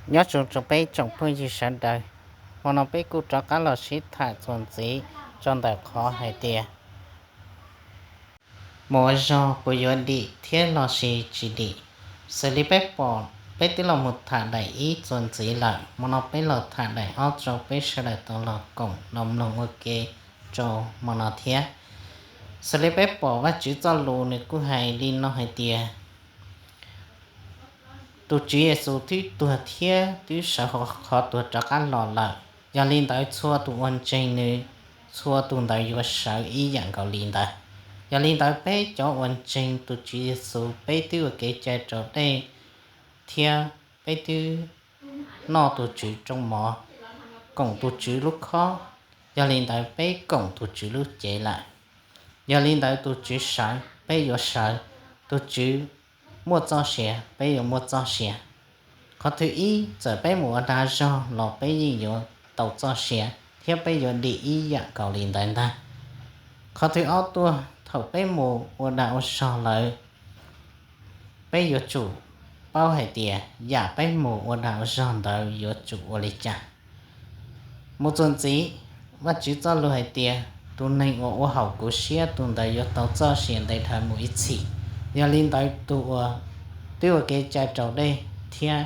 Nyob zoo rau peb tsoom phooj ywg sawv daws, hmo no peb kuj rov qab los sib tham txuas ntxiv rau ntawm qhov hais tias mus ua zog puas yuav dim thiab los sis tsis dim. Xws li peb pom peb twb los mus tham daim ib txuas ntxiv lawm, hmo no peb los tham daim ob rau peb sawv daws tau los koom los mloog ua ke rau hmo no thiab. Xws li peb pom Vajtswv txoj lus nws kuj hais li no hais tias, tus Tswv Yexus twb tuag thiab twb sawv hauv qhov tuag rov qab los lawm, yog li ntawd txhua tus uas ntseeg nws, txhua tus ntawd yuav sawv ib yam nkaus li ntawd. Yog li ntawd peb cov uas ntseeg tus Tswv Yexus peb twb ua kev cai raus dej thiab peb twb noj tus Tswv rooj mov, koom tus Tswv lub khob, yog li ntawd peb koom tus Tswv lub cev lawm. Yog li ntawd tus Tswv sawv peb yuav sawv, tus Tswv muaj txoj sia peb yuav muaj txoj sia. Qhov thib ib, txawm peb mus ua dag zog los peb yeej yuav tau txoj sia thiab peb yuav dim ib yam nkaus li ntawd ntag. Qhov thib ob tuaj, thaum peb mus ua dag ua zog lawm, peb yuav tsum paub hais tias yam peb mus ua dag ua zog ntawd yuav tsum ua li cas. Mus txuas ntxiv, Vajtswv txoj lus hais tias tus neeg uas ua haum kuv siab tus ntawd yuav tau txoj sia ntev dhawv mus ib txhis. Yog li ntawd tus uas twb ua kev cai raus dej thiab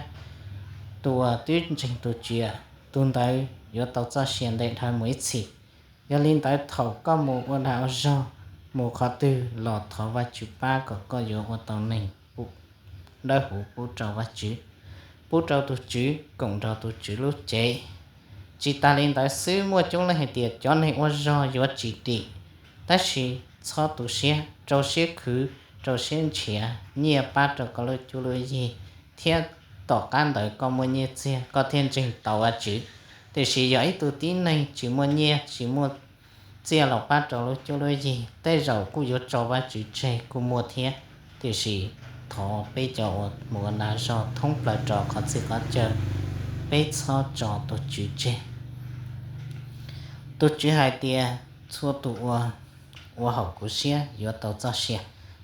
tus uas twb ntseeg tus Tswv, tus ntawd yuav tau txoj sia ntev dhawv mus ib txhis. Yog li ntawd thaum koj mus ua dag ua zog, mus qhov twg los thov Vajtswv pab kom koj yuav ua tau neeg dawb huv pub rau Vajtswv, pub rau tus Tswv koom nrog tus Tswv lub cev. Tsis tas li ntawd xwb, muaj coob leej hais tias cov neeg ua zog yuav tsis dim, tab sis txhob tu siab, rau siab khwv, rau siab nrhiav nyiaj pab rau koj lub cuab lub yig, thiab tom qab ntawd koj muaj nyiaj txiag koj thiaj ntseeg tau Vajtswv. Tiam sis yog ib tug tib neeg tsis muaj nyiaj tsis muaj txiaj los pab rau lub cuab lub yig, tej zaum kuj yuav tso Vajtswv tseg kuj muaj thiab. Tiam sis thov peb cov uas mus ua dag zog thoob plaws rau qhov txhia qhov chaw, peb txhob tso tus Tswv tseg. Tus Tswv hais tias txhua tus uas ua haum kuv siab yuav tau txoj sia.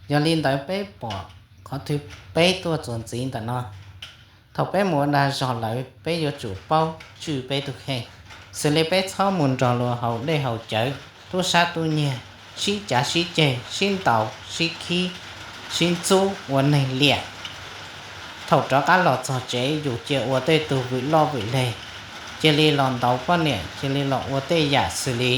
Yog li ntawd peb pom qhov thib peb tuaj txuas ntxiv ntawm no. Thaum peb mus ua dag zog lawm peb yuav tsum paub tswj peb tus kheej, xws li peb txhob mus nrog luag haus dej haus cawv, tub sab tub nyiag, sib cav sib ceg, sib ntaus sib khib, sib ntxub ua neeg liam. Thaum rov qab los txog tsev yus cia ua tej tug vwm loj vwm leg, cia li los ntaus poj niam, cia li los ua tej yam xws li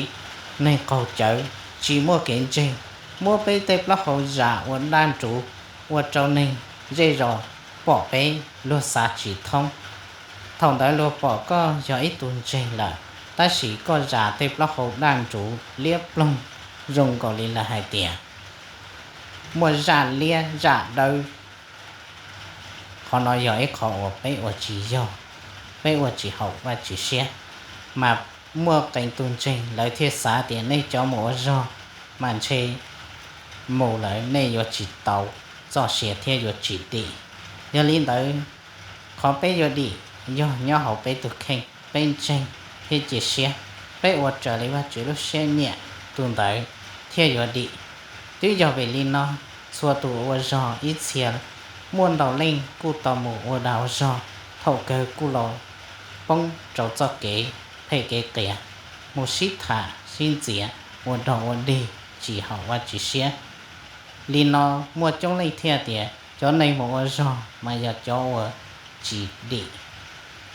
neeg qaug cawv, tsis muaj kev ntseeg, muab peb tej plaub hau zam ua daj nruv, ua rau neeg zej zos pom peb luag xav tsis thoob. Thaum ntawd luag pom koj yog ib tug ntseeg lawm, tab sis koj zam tej plaub hau daj nruv liab ploog zoo nkaus li lawv hais tias muaj zaj liab zaj dawb. Qhov no yog ib qho uas peb ua tsis yog, peb ua tsis haum Vajtswv siab. Mas muaj qee tus ntseeg lawv thiaj xav tias nej cov mus ua zog mas ntshe mus lawm nej yuav tsis tau txoj sia thiab yuav tsis dim. Yog li ntawd, qhov peb yuav dim yog nyob hauv peb tus kheej, peb ntseeg thiab cia siab, peb ua raws li Vajtswv lub siab nyiam, tus ntawd thiaj yuav dim. Twb yog vim li no, txhua tus ua zog ib txhia, muaj ntau leej kuj tau mus ua dag ua zog, thaum kawg kuj los poob rau txoj kev phem kev qias, mus sib tham sib ntxias, ua dog ua dig, tsis haum Vajtswv siab. Li no muaj coob leej thiaj tias cov neeg mus ua zog mas yog cov uas tsis dim.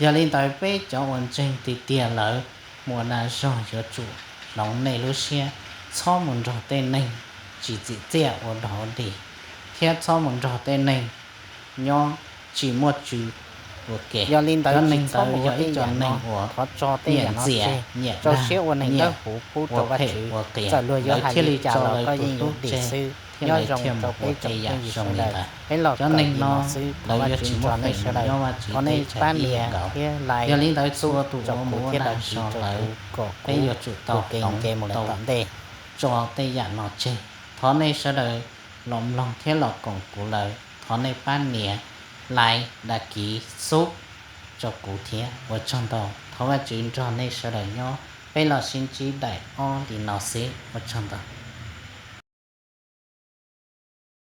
Yog li ntawd peb cov uas ntseeg tiag tiag lawm, mus ua dag zog yuav tsum hloov nej lub siab, txhob mus nrog tej neeg tsis tsim txiaj ua dog ua dig, thiab txhob mus nrog tej neeg nyob tsis muaj tswv ua ke. Yog li ntawd cov neeg ntawd yog ib co neeg uas nyiam ntxias, nyiam dag, nyiam ua phem ua qias, lawv thiaj li tso lawv tus tub tseg thiab lawv thiaj mus ua tej yam zoo li ntawd. Cov neeg no lawv yuav tsis muaj feem nyob Vajtswv teb chaws li nkaus. Yog li ntawd txhua tus uas mus ua dag zog lawm, peb yuav tsum tau hloov, tau tso tej yam no tseg. Thov nej sawv daws los mloog thiab los koom kuv lawm, thov nej pab nias like, đăng ký, sub rau kuv thiab. Ua tsaug ntau, thov Vajtswv nrog nej sawv daws nyob. Peb los sib ntsib daim ob li no xwb, ua tsaug ntau.